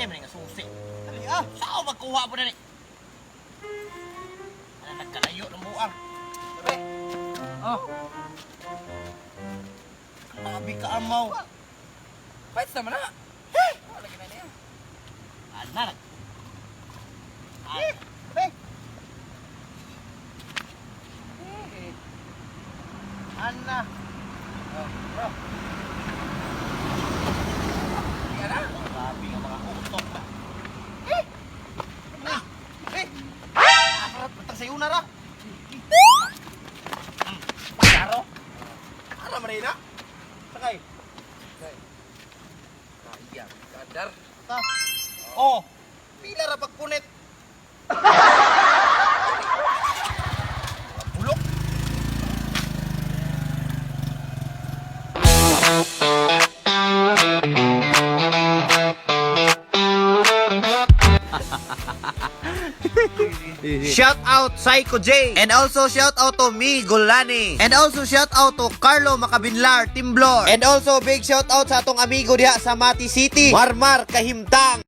Item nga susi. Dali ah. Sao magkuha po na ni? Ano, nagkalayo ng buang. Sabi. Oh. Grabe ka, amaw. Fights naman na. Wala lagi na niya. Ana nag. Ah, sabi. Eh. Ana. Oh, bro. Yan na. Grabe nga mga utok na. Eh! Ah! Eh! Ah! Batang sayo na ra. Klaro. Ara man na. Sakay. Sakay. Kaya, kadar. Ta. Oh. Pila ra pagpunit. Bulok. Shout out Psycho J. And also shout out to me Gulani. And also shout out to Carlo Macabinlar Timblor. And also big shout out sa atong amigo diha sa Mati City, Marmar Kahimtang.